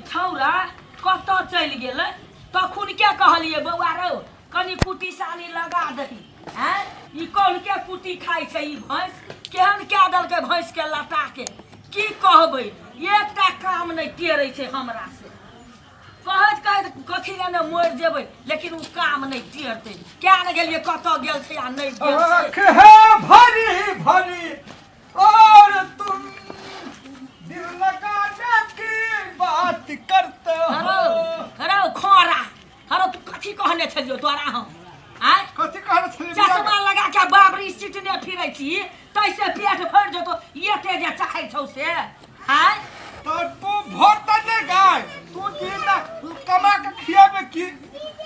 ई छौड़ा कतऽ चलि गेलै? तखुन के कहलियै बौआ रौ, कनि कुटी सानी लगा दही। आँय, ई कोन के कुटी खाइ छै? ई भैंस केहन कए देलकै भैंस के लता के, की कहबै, एकटा काम नहि टेरै छै हमरा से। कहैत कहैत कथी लए ने मरि जेबै, लेकिन ओ काम नहि टेरतै। क्या ने गेलियै, कतऽ गेल छै आ नहि गेल छै। आँख है भरी भरी और तुम दिल लगाने की बात करते हो। हरो हरो खोरा हरो, तू कथी कहने छलियौ तोरा हम? आँय, कथी कहने छलियै? चश्मा लगा के बाबरी सीटने फिरै छी, तैसे पेट भरि जेतो एते जे चाहै छौ से? आँय, तो तू भोट तऽ नहि गाय, तू दिन कमा के खियाबे की?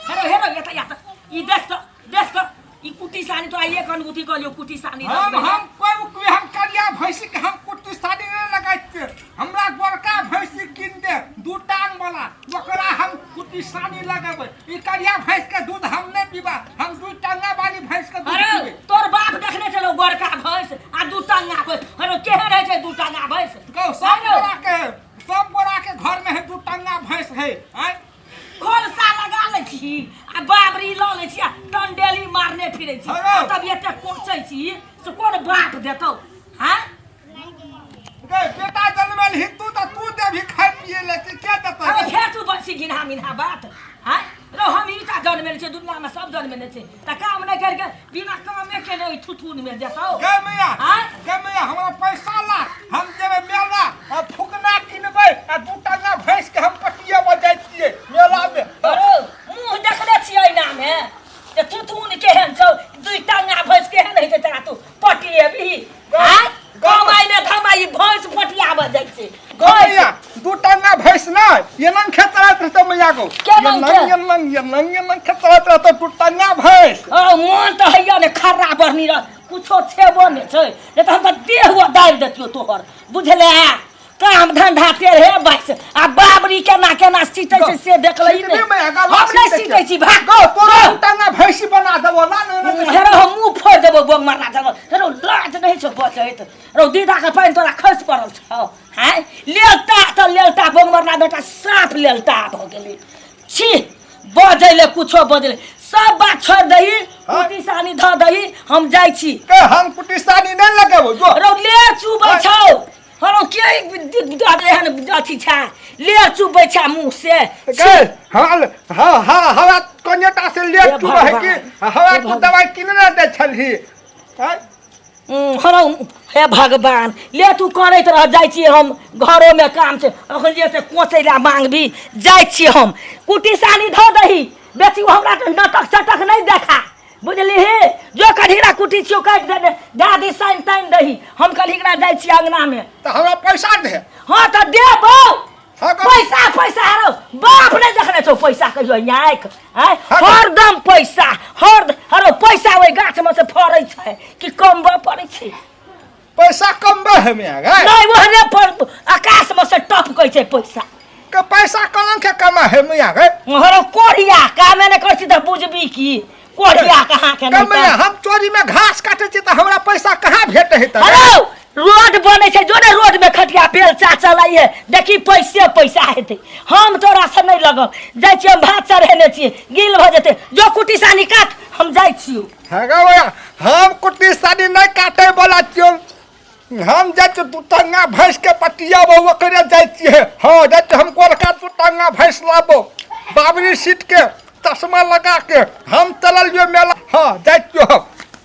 हेरो हेरो, एतऽ एतऽ ई देख तऽ, देख तऽ, ई कुटी सानी तोरा एक अनगुठी कहलियौ कुटी सानी। हम रखबै। हम कोई हम करिया भैंसी के हम कुट्टी साड़ी नहीं लगाइ छियै। हमरा गोरका भैंसी कीन दे, दू टांग वाला, ओकरा हम कुट्टी सानी लगेबै। ई करिया भैंस के दूध हम नहीं पीबा, हम दू टांगा वाली भैंस के दूध अरे पीबै। तोर बाप देखने छलौ बड़का भैंस आ दू टांगा भैंस? अरे केहन रहै छै दू टांगा भैंस? गौ सब गोरा के, सब गोरा के घर में है दू टांगा भैंस है। आँय, खोलसा लगा लै छी आ बाबरी लऽ लै छी आ टंडेली मारने फिरै छी। हेलो। आ तब एते कोचै छी से कोन बाप देतौ? हाँ गे बेटा जनमल ही तू तऽ तू देबही खाय पिए ले कि के देतै? अरे फेर तू बंसी घिना मिन्हा बात। हाँ रौ, हम ही टा जनमेल छै दुनिया में, सब जनमेले छै, तऽ काम नहि करके बिना कामे केने ओहि थुथुन में जेतौ? गे मैया। आँय? गे मैया, हमरा पैसा ला, हम जेबै मेला आ फुकना किनबै आ दू टंगा भैंस के हम पटिएबऽ जाइ छियै मेला मे। अरे मुँह देखने छियै ऐना मे जे थुथुन केहन छौ? दुई टंगा भैंस केहन होइ छै? तोरा तू पटिएबही? आँय, कमाइ ने धमाइ, भैंस पटियाबऽ जाइ छै। गो मैया, दू टंगा भैंस नहि, एनंग खेत चलाइत रहतौ मैया गो। केनंग एनंग के? एनंग एनंग एनंग खेत चलाइत रहतौ दू टंगा भैंस। ओ मन तऽ हैया ने खर्रा बढ़नी रह, कुछो छेबो नहि छै, नहि तऽ हम तऽ देह हुआ दाबि देतियौ तोहर, बुझले? काम धंधा तेरे बस आ बाबरी केना केना सीटै छै से देखलै सीटबे नहि। मैया, गो, हम नहि सीटै सीटै छी, भाग। गो, तोरा दू टंगा भैंसी बना देबो, ला ने ने। हेरो, हम मुँह फोड़ि देबो गोंग मारना देबो। हेरो, लाज नहि छौ बचैत? रौ दीदा के पानि तोरा खसि पड़ल छौ? हैं, लेलता तऽ लेलता, बोंग मरना बेटा साफ लेलता भऽ गेली। छी, बजै ले कुछो बजै ले, सब बात छोड़ि दही, कुटी सानी धऽ दही, हम जाइ छी। के हम कुटी सानी नहि लगेबो जो। रौ ले चुबै छौ। हरौ के एहन अथी छै, ले चुबै छै मुँह से। गे हाल हाँ हाँ, हवा कनिटा से ले हे चुबै है कि भगवान, हवा हे तू भगवान। दवाई किने दै छलही? आँय? हरौ हे भगवान, ले तू करैत रह, जाइ छियै हम, घरोमे काम छै अखन जे से कोचै लए मांगबी। जाइ छियै हम, कुटी सानी धऽ दही। बेसी हमरा के नटक चटक नहि देखा, बुझलिही? जो कढ़ीरा कुटी छियौ काटि देने दादी, सानि तानि दही, हम कढ़ीरा जाइ छियै अंगनामे। तऽ हमरा पैसा दे। हाँ तऽ देबौ। हाँ, पैसा पैसा, हरौ बाप नहि देखने छौ पैसा कहियो आँखि? आँय, हाँ, हरदम पैसा, हर हरौ पैसा ओहि गाछमे से फड़ै छै कि कमबऽ पड़ै छै? पैसा कमबे है मियाँ गे? नहि, ओहने पर आकाशमे से टपकै छै पैसा। के पैसा कलन के कमा है मियाँ गे? हरौ कोढ़िया, कामे नहि करै छी तऽ बुझबी की कोढ़िया कहाँ के के नहि। मियाँ, हम चोरी में घास काटे छी तऽ हमरा पैसा कहाँ भेटे है तऽ? हरौ रोड बनै छै, जो ने रोड में खटिया बेलचा चलाइए, देखी पैसे पैसा हेतै। हम तोरा से नहि लगब, जाइ छियै हम, भात चढ़ेने छियै, गील भऽ जेतै। जो कुटी सानी काट, हम जाइ छियौ। हाँ गे भैया, हम कुट्टी सानी नहीं काटे वाला छियौ। हम जाइ छियै दू टंगा भैंस के पटियाबो, ओकरे जाइ छियै। हाँ, जाइ छियै हम, गोलका दू टंगा भैंस लाबो, बाबरी सीट के चश्मा लगा के हम चललियो मेला।